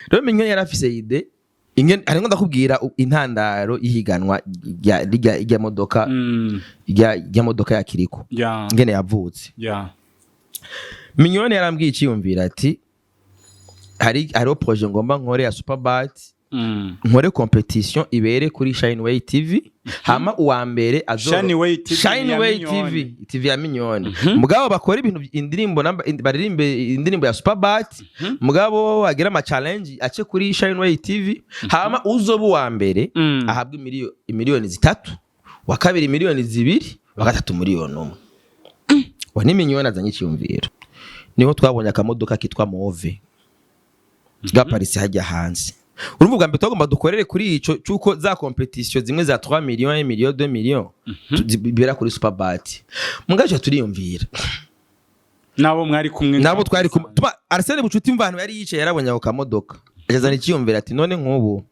Rero Mignone yari afise idée ingene ariko ndakubwira intandaro y'ihiganwa rya modoka, rya modoka ya Kiriko, ingene yavutse. Mignone yarambwiye iciyumvira ati hariho projet ngomba nkore ya Superbat, nkore compétition ibere kuri Shineway TV, hama uwa mbere Shineway TV ya Shineway Mignone. TV, TV ya Mignone, mugabo bakora ibintu indirimbo baririmbe indirimbo ya Superbat, mugabo agira ama challenge ace kuri Shineway TV, hama uzoba uwa mbere ahabwa 3 miliyoni, wa kabiri 2 miliyoni, wa gatatu 1 miliyoni. Wa ni Mignone azanye icyumviro, niho twabonye akamodoka kitwa Move gaparitse hajya hanze. Urumva, ubwa mbere twagomba dukorere kuri ico cyuko za compétition zimwe za 3 millions, 1 million, 2 millions zibera kuri Superbat. Mugaje turiyumvira. Nabo mwari kumwe? Nabo twari kumwe. Tuba Arsene Bucuti mvantu yari yicaye, yarabonye ako kamodoka, agezana icyiyumviro ati none nk'ubu,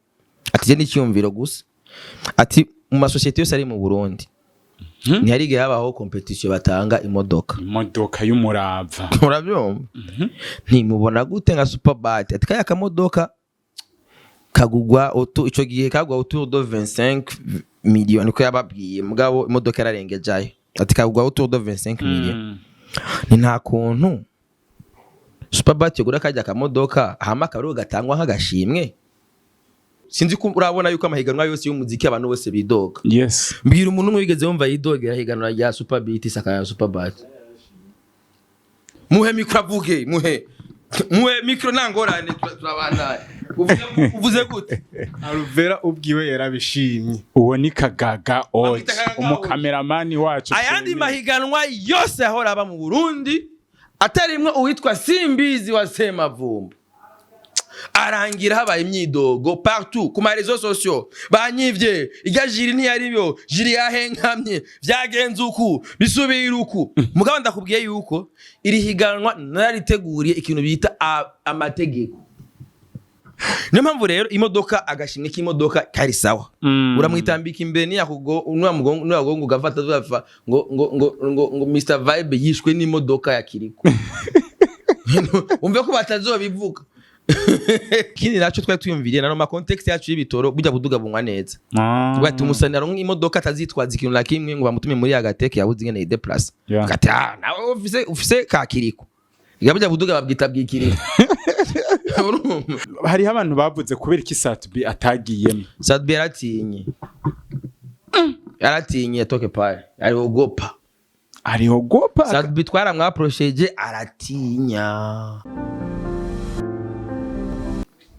ati je n'icyiyumviro gusa, ati mu masosiyete yose ari mu Burundi ntihari habaho compétition batanga imodoka. Imodoka y'umurava. Urabyumva, ntimubona gute nka Superbat, ati kaya kamodoka kagugwa ico gihe kagwa autour de 25 millions, niko yababwiye, mugabo imodoka yararengejayo, ati kagugwa autour de 25 millions. Ni nta kuntu Superbat yogura kajya kamodoka, hama akaba gatangwa nk'agashimwe. Sinzi ko urabona yuko amahiganwa yose y'umuziki abantu bose bidoga. Mbwira umuntu umwe wigeze wumva yidogera higanwa rya Superbeat, isaka ya Superbat. Muhe micro avuge, muhe micro, nta ngorane, turabandanya. Uvuze gute? Alvera ubwiwe yarabishimye. Uwo ni Kagaga Oji. Bamwita Kagaga Oji. Umukameramani wacu. Ayandi twemera. Mahiganwa yose ahora aba mu Burundi atarimwo uwitwa Simbizi wa Semavumba arangira habaye imyidogo partout ku ma réseaux sociaux: banyivye irya jury, ntiyari yo jury, yahengamye, vyagenze uku, bisubira uku. Mugabo ndakubwiye yuko iri higanwa narariteguriye ikintu bita amategeko. Niyo mpamvu rero imodoka, agashimwe k'imodoka kari sawa. Uramwitambika imbere, niyakugo niyakugonga ugafata tugafa ngo Mr Vibe yishwe n'imodoka ya Kiriko, umve ko batazobivuga. Ikindi naco twari twiyumviriye nano ma contexte yacu y'ibitoro, burya buduga bunywa neza. Tuvuga ati umusani aronka imodoka atazitwaza ikintu na kimwe ngo bamutume muri agateke yabuze ingene yideplace. Ati ah, nawe ufise ka Kiriko, burya buduga babwita bwikiriko. Urumva? Hariho abantu bavuze kubera iki Sat-B atagiyemo. Sat-B yaratinye, yaratinye toke pale, ariogopa. Ariho gopa. Sat-B twaramwaprosheje, aratinya.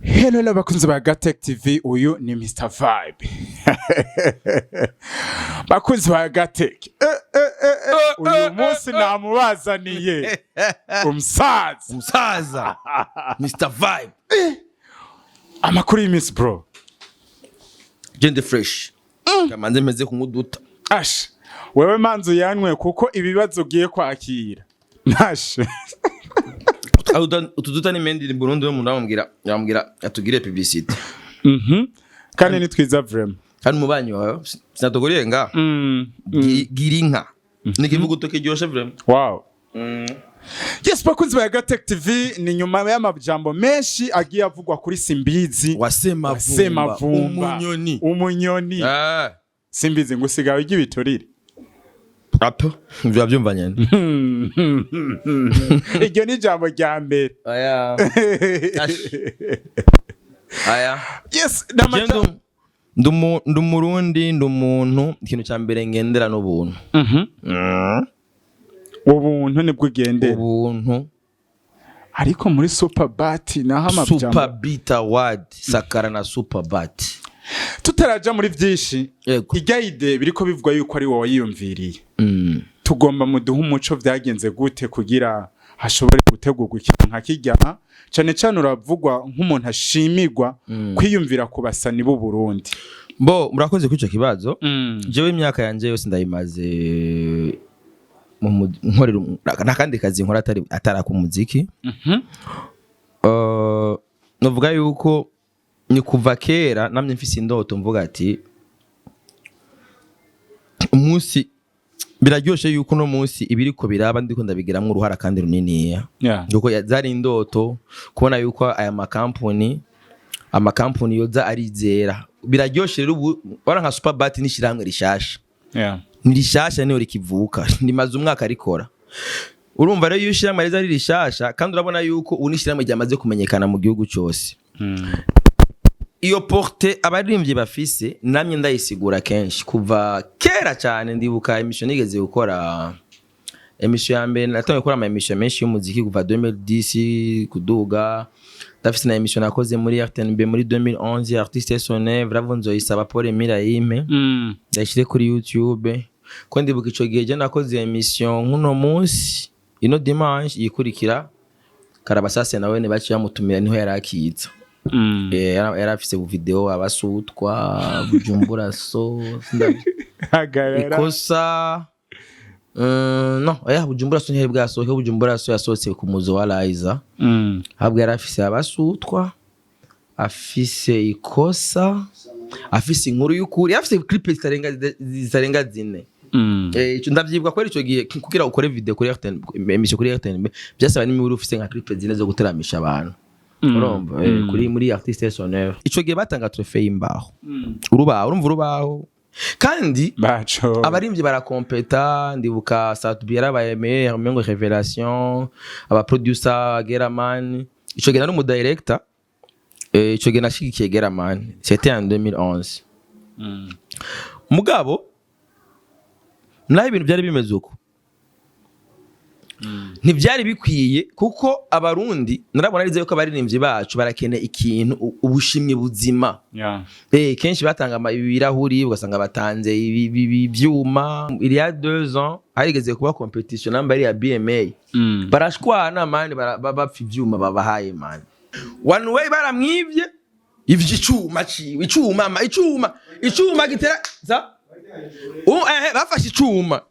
Hello hello bakunzi ba Gatech TV, uyu ni Mr Vibe. Bakunzi ba Gatech, uyu munsi namubazaniye umusaza. Umusaza Mr Vibe. Amakuru y'iminsi, bro? Gende fresh, kamanze meze kumuduta. Ash, wewe manzu yanwe kuko ibibazo ugiye kwakira nashe. Utuduta ni mendi Burundi, umuntu amubwira atugire publicité. Kandi ni twiza vraiment. Kandi umubanyi wawe sinatuguriye nga. Gira inka ni ikivuguto kiryoshe vraiment. Wow. Yes, bakunzi ba Gatech TV, ni nyuma y'amajambo menshi agiye avugwa kuri Simbizi Wasemavumba. Semavumba. Umunyoni. Umunyoni. Ah. Simbizi, ngo usigaye urya ibiturire? Apo urabyumva nyene. Iryo ni ijambo rya mbere. Aya. Ash. Aya. Yes. Je ndi umurundi, ndi umuntu, ikintu cya mbere ngendera n'ubuntu. Ubuntu nibwo ugendera. Ubuntu. Ariko muri Superbat naho amajambo. Super Beat Award, Sakara na Superbat. Tutaraja muri byinshi, Yego. irya idée biriko bivugwa yuko ari wowe wayiyumviriye, tugomba muduhe umuco. Vyagenze gute kugira hashobore gutegurwa ikintu nka kirya? Cane cane uravugwa nk'umuntu ashimirwa kwiyumvira ku basani b'u Burundi. Bo, murakoze kuri ico kibazo. Jewe imyaka yanje yose ndayimaze nkorera nta kandi kazi nkora atari ak'umuziki. Novuga yuko ni kuva kera namye mfise indoto, mvuga ati umunsi biraryoshe yuko uno munsi ibiriko biraba ndiko ndabigiramwo uruhara kandi runiniya, kuko zari indoto kubona yuko aya makampuni Amakampuni yoza arizera, biraryoshe rero. Ubu wara nka Superbat n'ishyirahamwe rishasha, ni rishasha, niyo rikivuka, rimaze umwaka rikora. Urumva rero, iyo ishyirahamwe riza ari rishasha, kandi urabona yuko ubu n'ishyirahamwe ryamaze kumenyekana mu gihugu cyose, iyo porte abaririmbyi bafise, namye ndayisigura kenshi kuva kera cyane. Ndibuka émission nigeze gukora, émission ya mbere natangiye gukora ama émission menshi y'umuziki kuva 2010 kuduga. Ndafise na émission nakoze muri RTNB muri 2011, Artiste Sonne Bravo, nzoyisaba Paul Mirayime ndayishire kuri YouTube, ko ndibuka ico gihe je nakoze émission nk'uno munsi, ino dimanche ikurikira Karabasase nawe ne baciye bamutumira, niho yari akiza. Yari afise video abasutwa Bujumbura, so Hagarara. Ikosa, no oya, Bujumbura so ntiyari bwasohoke. Bujumbura so yasohotse ku muzo wa Liza. Ahubwo yari afise abasutwa, afise ikosa, afise inkuru y'ukuri, afise clip zitarenga 4. Ico ndavyibuka ko ico gihe kugira ukore video kuri RTN, émission kuri RTNB, byasaba n'imiburi ufise nka clip 4 zo guteramisha abantu. Urumva, kuri muri Artiste Sonneur ico gihe batanga trophée y'imbaho, urubaho, urumva, urubaho, kandi baco abaririmbyi barakompeta. Ndibuka Sat-B yarabaye meilleur, umengo révélation, aba producer Geraman. Ico gihe nari umu director, ico gihe nashigikiye Geraman, c'était en 2011. Mugabo naho ibintu byari bimeze uko, ntibyari bikwiye, kuko Abarundi narabona arize yuko abaririmbyi bacu barakeneye ikintu, ubushimwe buzima. Kenshi batanga ibirahuri, ugasanga batanze ibyuma. Il y a 2 ans harigeze kuba compétition namba ari ya BMA, barashwana man, bapfa ivyuma babahaye man. One way baramwivye ivyo icuma ciwe, icuma icuma gitera za bafashe icuma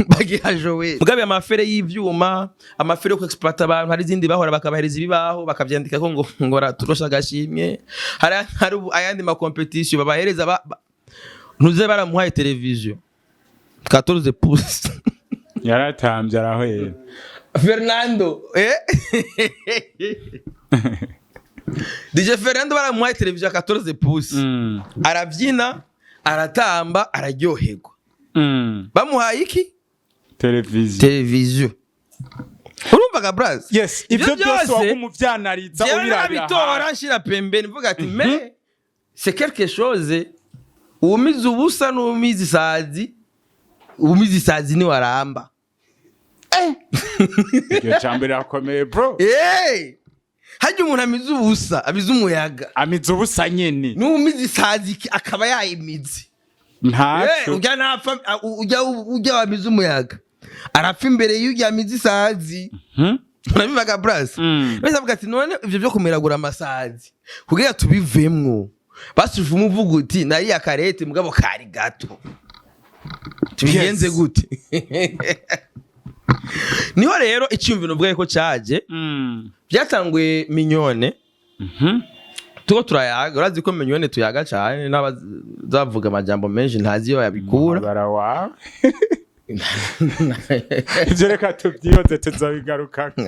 bagiha Joel. Mugabe amafere y'ivyuma, amafere yo ku exploiter abantu, hari izindi bahora bakabahereza ibibaho bakavyandikako ngo raturosha agashimwe. Hari ayandi ma compétition babahereza ntuze baramuhaye television 14 pouces. Yaratambye arahwera. Fernando, DJ Fernando baramuhaye television 14 pouces, aravyina, aratamba, araryoherwa. Bamuhaye iki? Televiziyo. Televiziyo. Urumva ga braz? Yes, ivyo byose waguma uvyanariza, Jewe ubirabira narabitora, hafi. Nshira pembeni, mvuga ati mais c'est quelque chose, uwumize ubusa n'uwumize isazi, uwumize isazi ni waramba. Iryo jambo rirakomeye, bro. Hey! Harya umuntu amize ubusa amize umuyaga. Amize ubusa nyene. N'uwumize isazi akaba yayimize. Ntaco. Ujya napfa, ujya wamize umuyaga arapfa imbere y'ujya amize isazi. Urabivaga bras? Bese avuga ati none ivyo byo kumiragura amasazi kugira tubivemwo, basuva umuvuga uti nariya karete mugabo kari gato, tubigenze gute? Niho rero icyumviro uvuga ko caje, byatanguye Mignone tuko turayaga. Urazi ko Mignone tuyaga cyane, n'abazavuga amajambo menshi ntazi iyo yabikura. Bara wawe, ivyo reka tubyihoze, tuzobigarukako.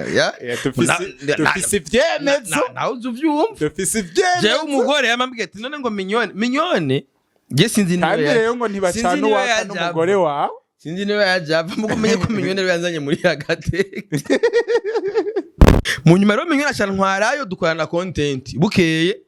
Dufise ivyemezo. Nawe uzi uvyumva. Dufise Jewe ivyemezo. Umugore yamambwiye ati none ngo Mignone, Mignone je sinzi niyo Kandi rero ngo sinzi ntibacana niyo uwaka yaje n'umugore ava. wawe. Sinzi niba yaje ava, mugo umenye ko Mignone rero yanzanye muri agateke. Mu nyuma rero Mignone aca ntwarayo, dukorana content, bukeye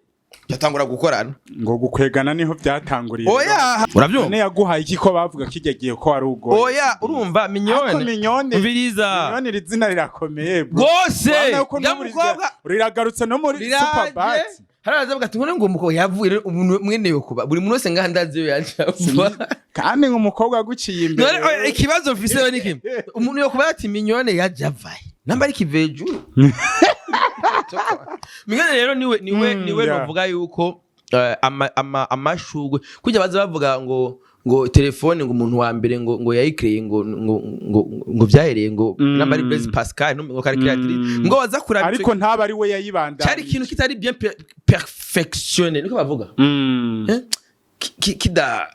yatangura gukorana. Ngo gukwegana niho byatanguriye? Oya, urabyumva. None yaguhaye iki, ko bavuga kijya gihe ko wari ugoye? Oya, urumva Ariko Mignone Mignone, umviriza. Mignone, iri zina rirakomeye, bro. Rwose. Urabona ko Ya no muri mukobwa riragarutse no muri riraje. Superbat. Haraza avuga ati ngo umukobwa yavuye rero, umuntu mwene yo kuba buri muntu wese ngaha ndazi iyo yaje ava. Kandi ngo umukobwa aguciye imbere. None oya, ikibazo mfise rero ni kimwe: umuntu yo kuba ati Mignone yaje avaye namba ari kivejuru. Mignone rero niwe niwe novuga yuko amashugwe kujya baza bavuga ngo telefone, ngo umuntu wa mbere ngo yayikreye, ngo vyahereye ngo namba ari Blaise Pascal ngo calculatrice, ngo baza kuraba Ariko ntaba ari we yayibandanye. Cyari ikintu kitari bien perfectionné, niko bavuga. Eh? Kida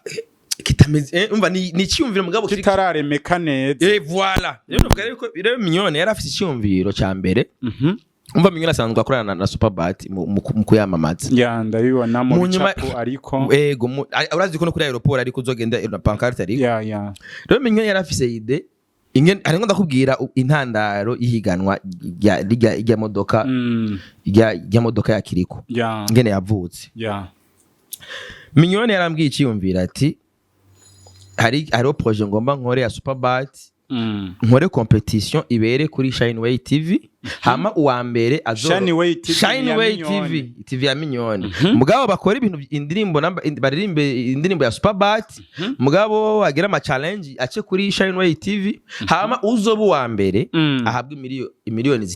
kitameze, umva, ni icyumviro mugabo Kitararemeka neza. Eh, voilà. Rero novuga rero ko rero Mignone yari afise icyumviro cya mbere. Umva, Mignone asanzwe akorana na Superbat mu kuyamamaza. Ya, ndabibona mu Mu nyuma- bicapo, ariko Ego, urazi ko no kuri aéroport ariko uzogenda na pancarte ariko. Ya. Rero Mignone yari afise idée ingene ariko ndakubwira intandaro y'ihiganwa rya modoka, rya modoka ya Kiriko, ingene yavutse. Mignone yarambwiye iciyumvira ati hariho projet ngomba nkore ya Superbat, nkore compétition ibere kuri Shineway TV, hama uwa mbere Shineway TV ya Shineway Mignone. TV, TV ya Mignone, mugabo bakora ibintu, indirimbo baririmbe indirimbo ya Superbat, mugabo agira ama challenge ace kuri Shineway TV, hama uzoba uwa mbere ahabwa 3 miliyoni,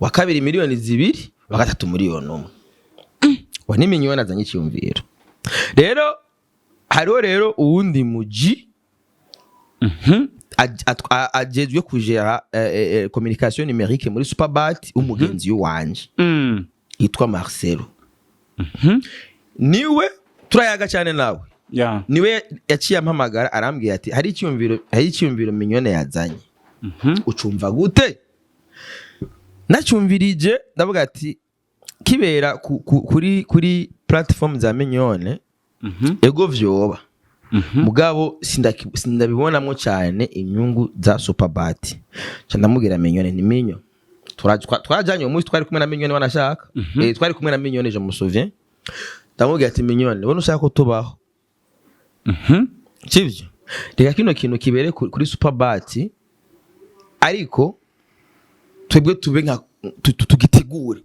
wa kabiri 2 miliyoni, wa gatatu 1 miliyoni. Wa ni Mignone azanye icyumviro. Rero hariho rero uwundi muji ajejwe kujera communication numérique muri Superbat, umugenzi wanje yitwa Marcelo, niwe turayaga cyane nawe. Niwe yaciye ampamagara, arambwira ati hari icyumviro Mignone yazanye, ucumva gute? Nacyumvirije, ndavuga ati kibera kuri platform za Mignone, ego vyoba, mugabo sindabibonamwo cyane inyungu za Superbat. Nca ndamubwira Mignone ni Minyo, twarajanye uwo munsi, twari kumwe na Mignone, wanashaka, twari kumwe na Mignone, je me souviens. Ndamubwira ati: "Mignone, ubona ushaka ko tubaho, sivyo? Reka kino kintu kibere kuri Superbat, ariko twebwe tube nka tugitegure,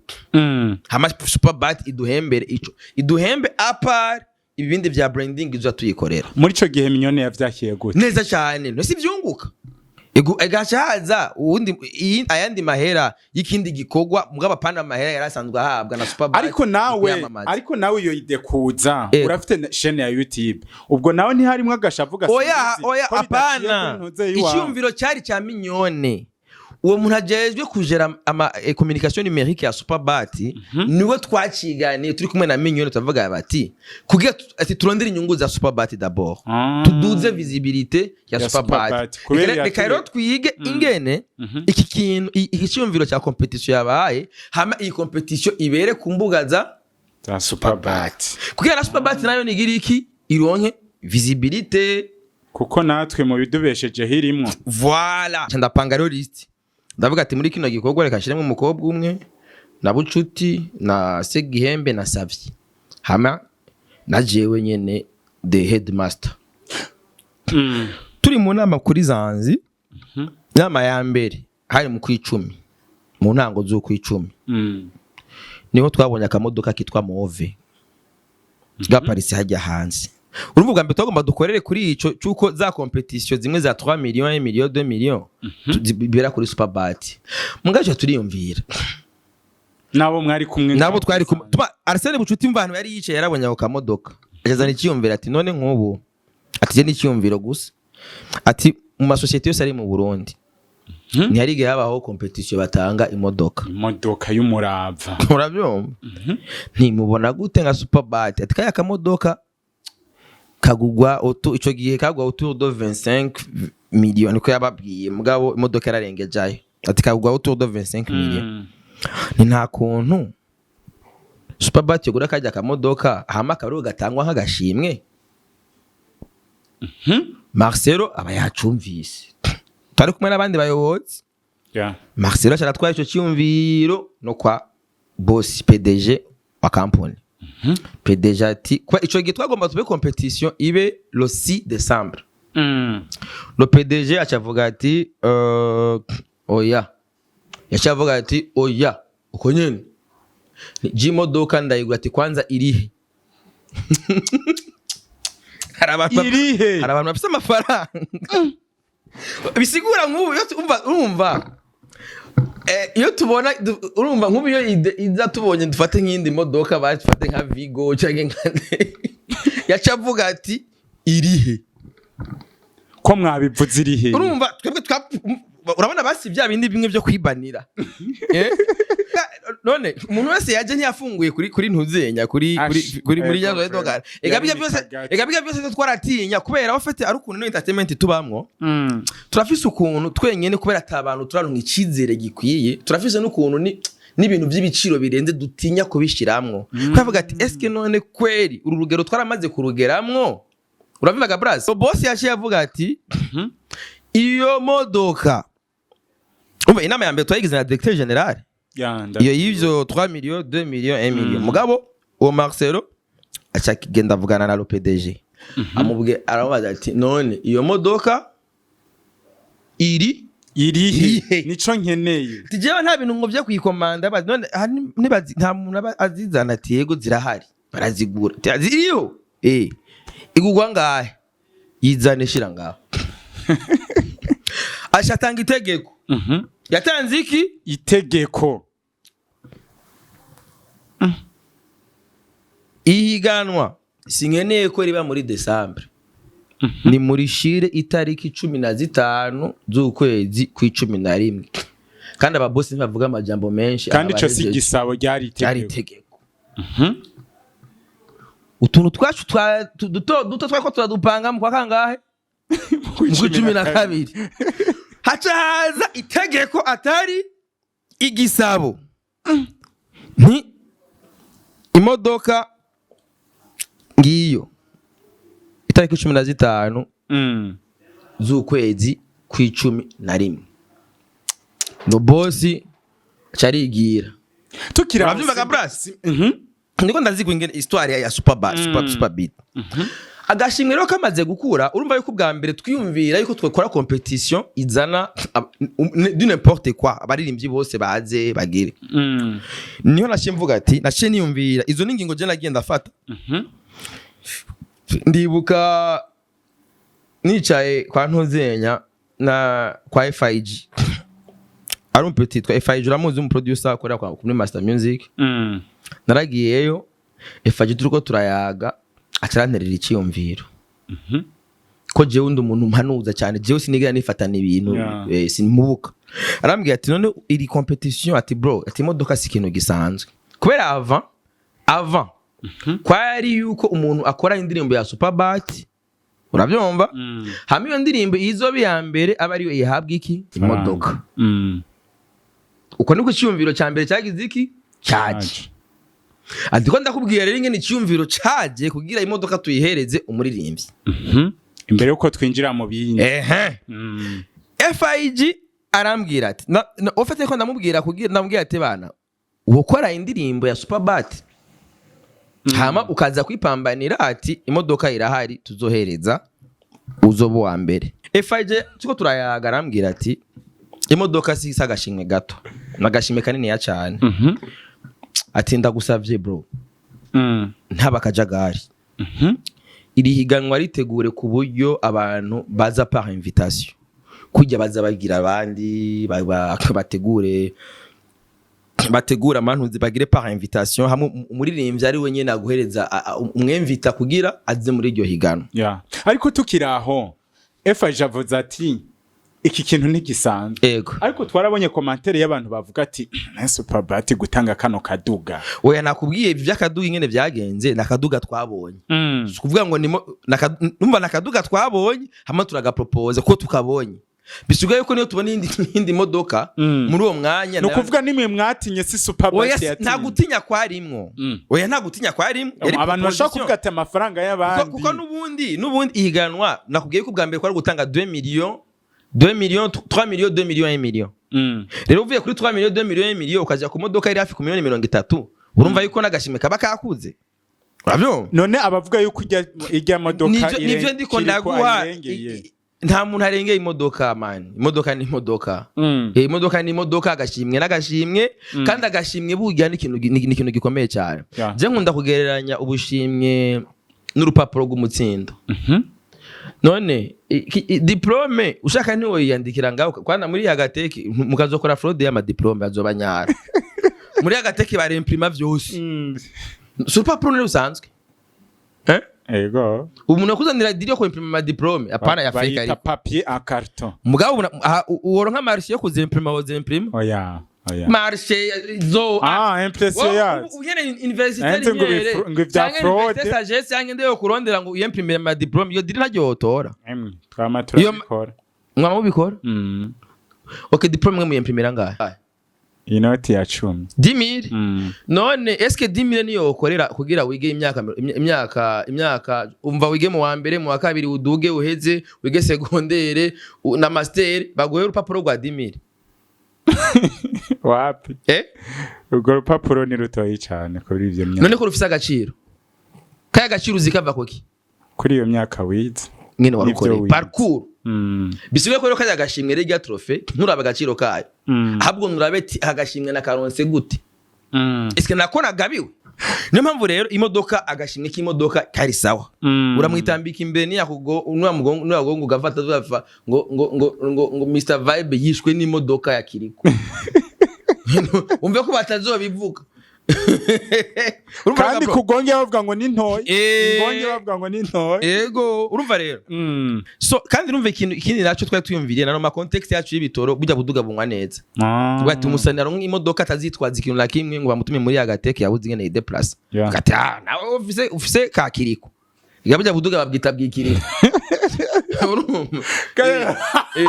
hama Superbat iduhembere ico iduhembe, à part ibindi vya branding izo tuyikorera." Muri ico gihe Mignone yavyakiye gute? Neza cyane. No si vyunguka. Ego, egaca haza uwundi ayandi mahera y'ikindi gikorwa, mugabo apana amahera yari asanzwe ahabwa na Superbat Ariko nawe kuyamamaza. Ariko nawe iyo idée kuza, urafite chaîne ya YouTube, ubwo nawe ntiharimwo agashavu Oya. Gasinzi Oya. ko bidaciye Apana. kuri ntuze iwawe? Icyumviro cyari cya Mignone. Uwo muntu ajejwe kujera ama communication numérique ya Superbat niwe twaciganiye turi kumwe na Mignone, turavuga bati kugira ati turondere inyungu za Superbat d'abord, tuduze visibilité ya Ya Superbat. Superbat. Kubera Reka rero twige ingene iki kintu, iki cyumviro cya compétition yabaye, hama iyi compétition ibere ku mbuga za za Superbat, kugira na Superbat nayo nigira iki, ironke visibilité. Kuko natwe mu bidubesheje hirimwo. Voilà. Nca ndapanga rero liste, ndavuga ati muri kino gikorwa reka nshiremo umukobwa umwe na Bucuti na Segihembe na Savyi, hama na jewe nyene the headmaster. Turi mu nama kuri Zanzi, inama ya mbere hari mu kwicumi, mu ntango z'ukwicumi, niho twabonye akamodoka kitwa Move gaparitse hajya hanze. Urumva, ubwa mbere twagomba dukorere kuri ico cyuko za compétition zimwe za 3 millions, 1 million, 2 millions zibera kuri Superbat. Mugaje turiyumvira. Nabo mwari kumwe? Nabo twari kumwe. Tuma Arsene Bucuti, mvantu yari yicaye, yarabonye ako kamodoka, ajazana icyiyumviro ati: "None nk'ubu," ati, "je n'icyiyumviro gusa," ati, "mu masosiyete yose ari mu Burundi ntihari habaho compétition batanga imodoka." Imodoka y'umurava. Urabyumva, ntimubona gute nka Superbat? Ati kaya kamodoka kagugwa auto, ico gihe kagwa autour de 25 millions, niko yababwiye, mugabo imodoka yararengejayo. Ati kagugwa autour de 25 millions. Ni nta kuntu Superbat yogura kajya kamodoka, hama akaba gatangwa nk'agashimwe? Marcelo aba yacumvise, twari kumwe n'abandi bayobozi. Marcelo aratwara ico cyumviro no kwa boss PDG wa kampuni. PDG ati kwa ico gihe twagomba tube compétition ibe le 6 décembre. Le PDG acavuga ati oya, yacavuga ati oya, uko nyene j'imodoka ndayigura. Ati kwanza irihe? Hari abantu Irihe? Hari abantu bafise amafaranga, bisigura nk'ubu iyo urumva iyo tubona urumva nk'ubu iyo iza tubonye, dufate nk'iyindi modoka, bafate nka Vigo cyangwa nka yaca avuga ati irihe? Ko mwabivuze, irihe? Urumva twebwe urabona basi bya bindi bimwe byo kwibanira. Eh? None umuntu wese yaje ntiyafunguye kuri ntuzenya kuri Ash, kuri muri ego, ya dogara ega bijya byose. Yari Ega bijya byose twaratinya kubera abafite ari ukuntu no entertainment tubamwo, turafise ukuntu twenyene kubera ata bantu turaronka icizere gikwiye, turafise n'ukuntu ni N'ibintu by'ibiciro birenze dutinya kubishiramwo. Twavuga ati: "Eske none kweri uru rugero twaramaze kurugeramwo?" Urabivaga, bras? So boss yaciye avuga ati iyo modoka, umva, inama ya mbere twayigize na directeur général. Iyo y'ivyo 3 millions, 2 millions, 1 million. Mugabo uwo Marcelo aca kigenda avugana na le PDG, amubwiye, aramubaza ati: "None iyo modoka iri Irihe? Irihe? Nico nkeneye. Ati: "Jewe nta bintu ngo vyo kuyikomanda." None hari nta muntu aba azizana? Ati: "Yego, zirahari, barazigura." Ati: "Ziriyo, igugwa ngahe? Yizane, shira ngaho." Aca atanga itegeko. Yatanze iki? Itegeko. Ihiganwa sinkeneye ko riba muri décembre, ni muri shire itariki 15 z'ukwezi kw'icumi na rimwe. Kandi ababosi ntibavuga amajambo menshi. Kandi ico si abahejeje. igisabo, ryari Ryari itegeko. Itegeko. Utuntu twacu duto duto twariko turadupanga mu kwa kangahe? Mu kw'icumi na kabiri haca haza itegeko, atari igisabo. Nti imodoka ngiyo itariki 15 z'ukwezi kw'icumi na rimwe. No bosi carigira. Tukiri aho. Uravyumvaga, Bras? Ndiko ndazigwa ingene histoire ya super ba, super, super beat. Agashimwe rero kamaze gukura, urumva yuko ubwa mbere twiyumvira yuko twakora compétition izana du n'importe quoi, abaririmbyi bose baze bagire. Niho naciye mvuga ati, naciye niyumvira izo n'ingingo je nagiye ndafata. Ndibuka nicaye kwa Ntuzenya na kwa FIG, ari un petit twa FIG, uramuzi, umu producer akorera kwa kuri Master Music. Naragiyeyo, FIG turiko turayaga, acaranterera iciyumviro ko jewe undi umuntu mpanuza cyane, jewe sinigera nifatana ibintu. Simpubuka. Arambwira ati: "None iri compétition," ati: "Bro," ati: "imodoka si ikintu gisanzwe." Kubera avant kwari yuko umuntu akora indirimbo ya Superbat, urabyumva, hama iyo ndirimbo izoba iya mbere aba ariyo ihabwa iki? Imodoka. Uko niko icyumviro cya mbere cyagize iki? Cyaje. Ati ko ndakubwira rero ingene icyumviro caje kugira imodoka tuyihereze umuririmbyi. Imbere yuko twinjira mu bindi. Ehe. FIG arambwira ati ufite ko ndamubwira kugira ndamubwira ati: "Bana, ukora indirimbo ya Superbat, hama ukaza kwipambanira," ati: "imodoka irahari tuzohereza uzoba uwa mbere." FIG tuko turayaga, arambwira ati: "Imodoka si isa agashimwe gato, n'agashimwe kaniniya cyane." Ati: "Ndagusavye bro, ntaba akajagari, iri higanwa ritegure ku buryo abantu baza par invitation, kujya baza bagira abandi bategure amantuzi, bagire par invitation, hamwe umuririmbyi ari we nyene aguhereza umwemvita kugira aze muri iryo higanwa." Yeah. Ariko tukiri aho, FIG avuze ati iki kintu ntigisanzwe. Ego. Ariko twarabonye commentaire y'abantu bavuga ati: "Na Superbat gutanga kano kaduga." Oya, nakubwiye ibi by'akaduga ingene byagenze. Ni akaduga twabonye. Si ukuvuga ngo nimo numva ni akaduga twabonye, hama turagapropoza kuko tukabonye. Bisigaye yuko niyo tubona iyindi modoka muri uwo mwanya. Ni ukuvuga nimwe mwatinye, si Superbat Oya, yatinye. nta gutinya kwarimwo. Oya, nta gutinya kwarimwo. Yari Abantu bashobora proposition. kuvuga ati amafaranga y'abandi. Kuko n'ubundi ihiganwa nakubwiye ko ubwa mbere kwari gutanga 2 millions, 2 millions, 3 millions, 2 millions, 1 million. Rero uvuye kuri 3 millions, 2 millions, 1 million, ukaja ku modoka iri hafi ku miliyoni 30, urumva yuko n'agashimwe kaba kakuze, urabyumva? None abavuga yuko ijya modoka Nivyo ndiko Kiriko ndaguha. ayirengeye. Nta muntu arengeye imodoka, man. Imodoka ni imodoka. Imodoka ni imodoka, agashimwe n'agashimwe. Kandi agashimwe burya ni ikintu gikomeye cyane. Je nkunda kugereranya ubushimwe n'urupapuro rw'umutsindo. None diplôme ushaka ntiwoyiyandikira ngaho kwana muri agateki mukazokora fraude y'amadiplôme, azoba nyara muri agateki baremprima vyose. Si urupapuro ni rusanzwe, eh? Ego. Umuntu akuzanira deal yo kwimprima amadiplôme, apana ya fake. Bayita Ariko papier en carton. mugabo uworonka marché yo kuzimprima, wozimprima. Oya, oya. Marché zo Ah, impression yazo. Unyene université Nanze ngo rimwere, ngo ivya canke fraude. université sagesse, canke nde yo kurondera ngo uyemprimire amadiplôme, iyo deal ntaryo wotora. Emwe, twama turabikora. Mwama mubikora? Mm. Okay, diplôme mwe muyemprimira ngahe? Inoti ya 10. 10 000. None eske 10 000 niyo wokorera kugira wige imyaka, umva, wige mu wa mbere, mu wa kabiri, uduge uheze, wige secondaire na master, baguhe urupapuro rwa 10 000? Wapi. Eh? Urwo rupapuro ni rutoyi cyane kuri ivyo myaka. None ko rufise agaciro, kaya gaciro uzikava kuki? Kuri iyo myaka wize. Nyene warukoreye. Nivyo wize. Parcours. Bisigaye ko rero kaya gashimwe rya trophée, nturaba agaciro kayo, ahubwo nurabe ati agashimwe na karonse gute? Eske nako nagabiwe? Niyo mpamvu rero imodoka, agashimwe k'imodoka kari sawa. Uramwitambika imbere, niyakugo niyamugongo ugafata tugafa ngo Mr Vibe yishwe n'imodoka ya Kiriko, umve ko batazobivuga. Urumva Kandi bro? kugonge bavuga ngo ni ntoyi. Ngonge bavuga ngo ni ntoyi. Ego, urumva rero. So kandi urumva ikintu ikindi naco twari twiyumviriye na no ma context yacu y'ibitoro, burya buduga bunywa neza. Tuvuga ati umusani aronka imodoka, atazitwaza ikintu na kimwe ngo bamutume muri agateke yabuze ingene yideplace. Ati ah, nawe ufise ka Kiriko. Burya buduga babwita bwikiriko. Urumva? Eh,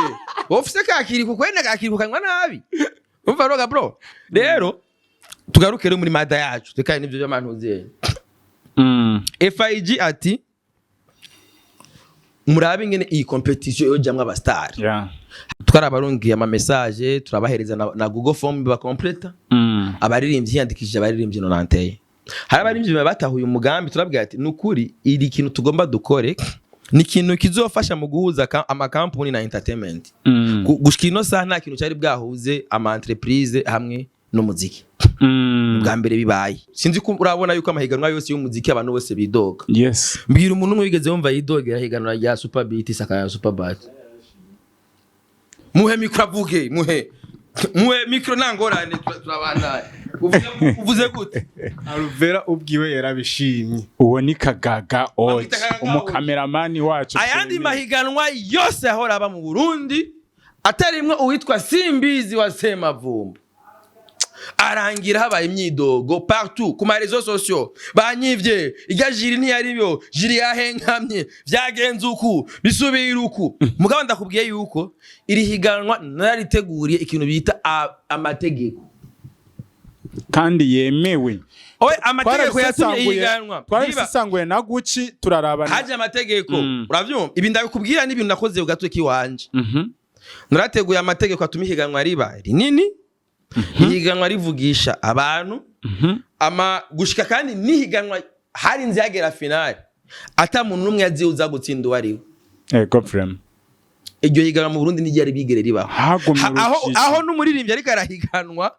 ufise ka Kiriko kwene, ka Kiriko kanywa nabi. Urumva roga bro. Rero tugaruke rero muri mada yacu, tekanye n'ivyo by'amantu. FIG ati murabe ingene iyi competition yojamwo aba star. Twarabarungiye ama message, turabahereza na Google Form bakompleta. Abaririmbyi hiyandikishije abaririmbyi 91. Hari abaririmbyi batahuye umugambi, turabwira ati nukuri iri kintu tugomba dukore ni ikintu kizofasha mu guhuza amakampuni na entertainment. Gushika ino saha nta kintu cyari bwahuze ama entreprise hamwe n'umuziki. Bwa mbere bibaye. Sinzi ko urabona yuko amahiganwa yose y'umuziki abantu bose bidoga. Yes. Mbwira umuntu umwe wigeze wumva yidogera higanwa rya Super Beat, isaka ya Super Beat. Muhe micro avuge, muhe micro, nta ngorane, turabandanya. Uvuze gute? Alvera ubwiwe yarabishimye. Uwo ni Kagaga Oji. Bamwita Kagaga Oji. Umukameramani wacu. Ayandi twemera. mahiganwa yose ahora aba mu Burundi atarimwe uwitwa Simbizi wa Semavumba, arangira habaye imyidogo partout ku ma réseaux sociaux: banyivye irya jury, ntiyari yo jury, yahengamye, vyagenze uku, bisubira uku. Mugabo ndakubwiye yuko iri higanwa narariteguriye ikintu bita amategeko. Kandi yemewe. Oye, amategeko yatumye ihiganwa riba. Twarabisesanguye na Gucci, turarabana. Haje amategeko. Uravyumva, ibi ndabikubwira n'ibintu nakoze ku gatwe kiwanje. Narateguye amategeko atuma ihiganwa riba rinini, ihiganwa rivugisha abantu. Ama gushika kandi nihiganwa harinze yagera finale ata muntu n'umwe yazi uza gutsinda uwo ari we. Ego vraiment. Iryo higanwa mu Burundi ntiryari bigere ribaho. Hagumye Aho urujijo. aho n'umuririmbyi ariko arahiganwa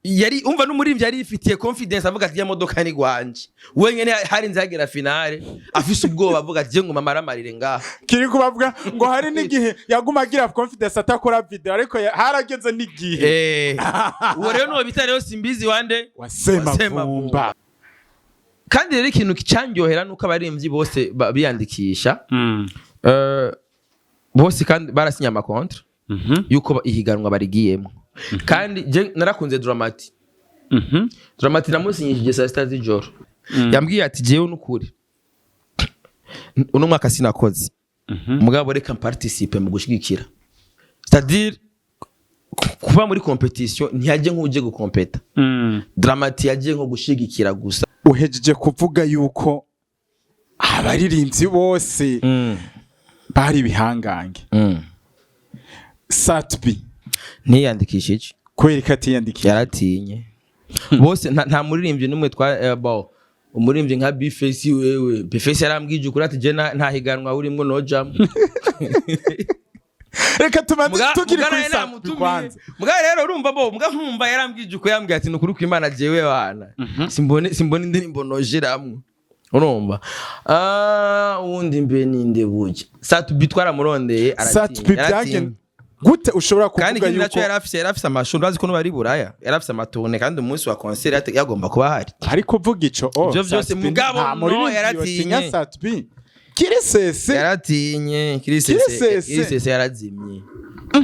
yari umva, n'umuririmbyi yari yifitiye confidence avuga ati ya modoka ni gwanje wenyene, harinze hagera finale afise ubwoba avuga ati je nguma maramarire ngaha. Kiri kubavuga ngo hari n'igihe yaguma agira confidence atakora video, ariko harageze n'igihe. Eh, uwo rero nuwo bita rero Simbizi wande? Wasemavumba. Kandi rero ikintu cyanryohera nuko abaririmbyi bose biyandikisha, bose kandi barasinye ama contrat yuko ihiganwa barigiyemo. Kandi je narakunze Dramati. Dramati namusinyishije saa 6 z'ijoro. Yambwiye ati jewe n'ukuri uno mwaka sinakoze, mugabo reka participe mu gushigikira, c'est-à-dire kuba muri competition. Ntiyajye nk'uje gukompeta. Dramati yagiye nko gushigikira gusa. Uhejeje kuvuga yuko abaririmbyi bose bari ibihangange. Satbi? Ntiyandikishije. Kubera ko atiyandikishije? Yaratinye. Bose nta muririmbyi n'umwe twa bo umuririmbyi nka Bface. Wewe Bface yarambwije ukuri ati je nta higanwa urimwo nojamwo. Reka tubanze tukiri Muga kuri nawe Satbi namutumiye. kwanza. Muga rero urumva bo, muga nkumva yarambwije ukuri, yambwiye ati nukuri kw'Imana jewe bana simbone indirimbo nojeramwo. Urumva, ah, uwundi mbe ninde buja? Satbi twaramurondeye, aratinya. Satbi Yaratinya. byagenze gute ushobora Kandi kuvuga ikindi nacyo, yuko yari afise amashuri, urazi ko n'ubu buraya yari afise ama tournées, kandi umunsi wa concert yagomba kuba ahari. Ariko uvuga ico, oh, Ivyo vyose Satbi mugabo nta no, muririmbyi yaratinye. yotinya Satbi kirisese. Yaratinye kirisese. Kirisese. Kirisese yarazimye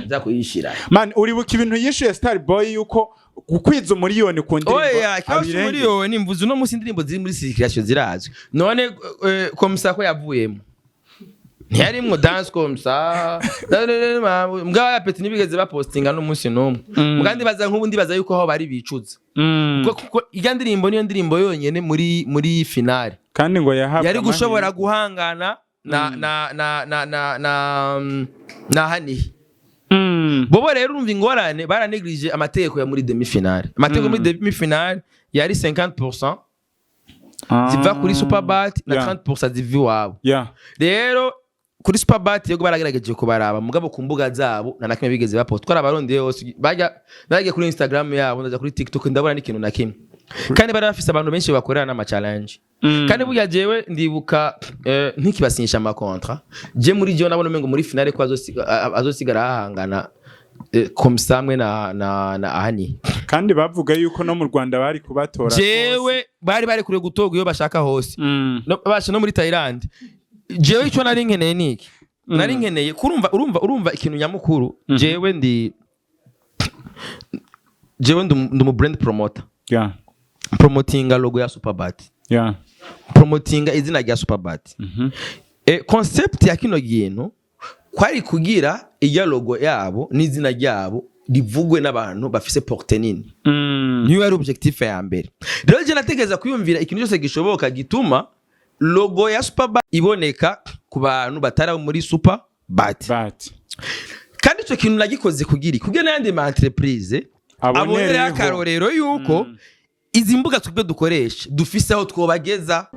aza kuyishira. Man, uribuka ibintu yishuye Star Boy yuko gukwiza umuriyoni ku ndirimbo Oya, kibazo abirengeye. Miliyoni mvuze uno munsi indirimbo ziri muri circulation zirazwi. None komisa ko yavuyemo Ntiyarimwo danse comme ça mbwa ya petit, ntibigeze bapostinga n'umunsi n'umwe. Mbwa ndibaza, nk'ubu ndibaza yuko aho bari bicuza, kuko irya ndirimbo niyo ndirimbo yonyene muri finale Kandi ngo yahabwa yari gushobora amahirwe. guhangana na Hanihi. Bobo rero, urumva ingorane, baranegirije amategeko ya muri demi finale. Amategeko muri demi finale yari 50% ziva kuri Superbat na 30% ziva iwabo. Rero kuri Superbat yego baragerageje kubaraba, mugabo ku mbuga zabo nta na kimwe bigeze baposta. Twari abarundi yose bajya, naragiye kuri Instagram yabo, ndaja kuri TikTok, ndabona n'ikintu na kimwe, kandi bari bafise abantu benshi bakorera n'ama challenge. Kandi burya jewe ndibuka ntikibasinyisha ama contrat, je muri jewe nabona umengo muri finale ko azosigara ahangana comme ça mwe na ahani. Kandi bavuga yuko no mu Rwanda bari kubatora. Jewe bari kure gutorwa iyo bashaka hose, basha no muri Thailand. Jewe icyo nari nkeneye niki nari nkeneye kurumva, urumva ikintu nyamukuru, jewe ndi umu brand promoter, promotinga logo ya Superbat, promotinga izina rya Superbat. Concept ya kino kintu kwari kugira iya logo yabo n'izina ryabo rivugwe n'abantu bafise portée nini. Niyo yari objectif ya mbere. Rero je nategereza kwiyumvira ikintu cyose gishoboka gituma logo ya Superbat iboneka ku bantu batari abo muri Superbat. Bat. Kandi icyo kintu nagikoze kugira n'ayandi ma entreprise Abonereho. abonereho akarorero yuko izi mbuga twebwe dukoresha dufise aho twobageza.